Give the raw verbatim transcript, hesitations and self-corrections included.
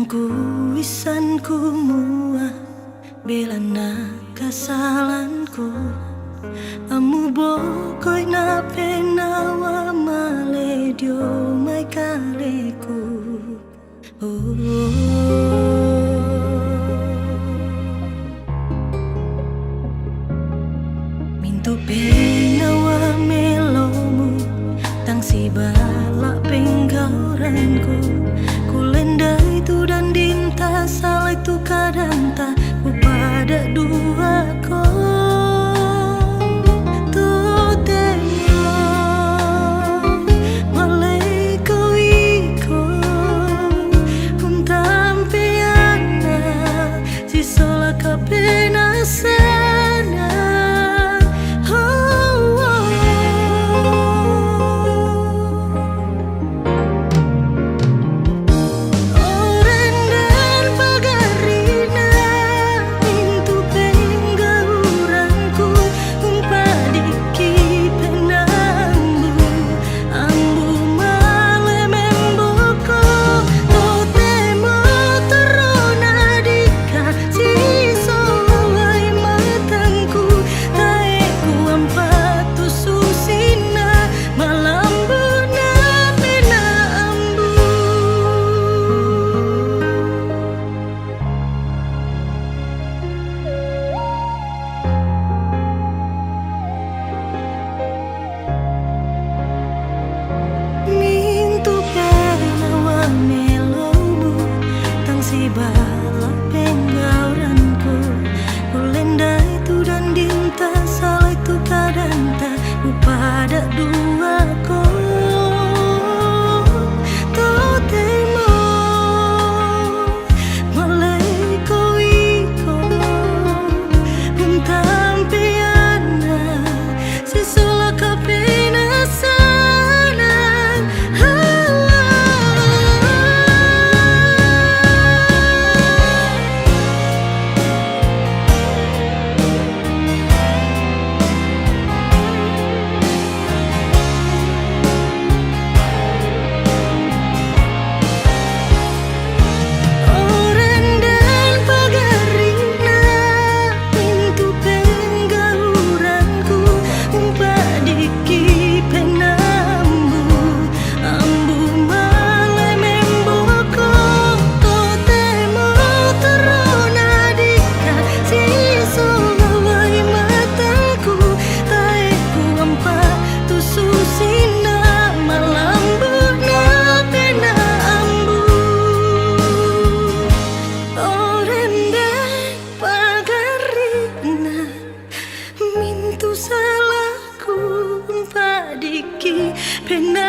Kuisan kumua belana kasalanku. Amu bokoi na penawa maledio mai kaleku. Oh. Mintu penawa melomu, tang sibala penggauranku. Kulendai tu dandinta, salai tu kadanta, kupada dua ko. Totemo maleko iko, kuntampeana, sisola kapena sana. Oh, oh. Oren den pagarina, mintu penggauranku, umpadiki penambu. Ambu male memboko, totemo torona dika, sisolai matangku, taeku ampa tu susina, malambuna pena ambu. Mintu penawa melomu, tang sibala penggauranku. Kulendai tu dandinta, salai tu kadanta, kupada dua ko. Totemo maleko iko, kuntampeana, sisola kapena sana. Oren den pagarina, mintu penggauranku, umpadiki penambu. Ambu male memboko, totemo torona dika, sisolai matangku, taeku ampa tu susina, malambuna pena ambu. Oren den pagarina, mintu salaku, umpadiki pena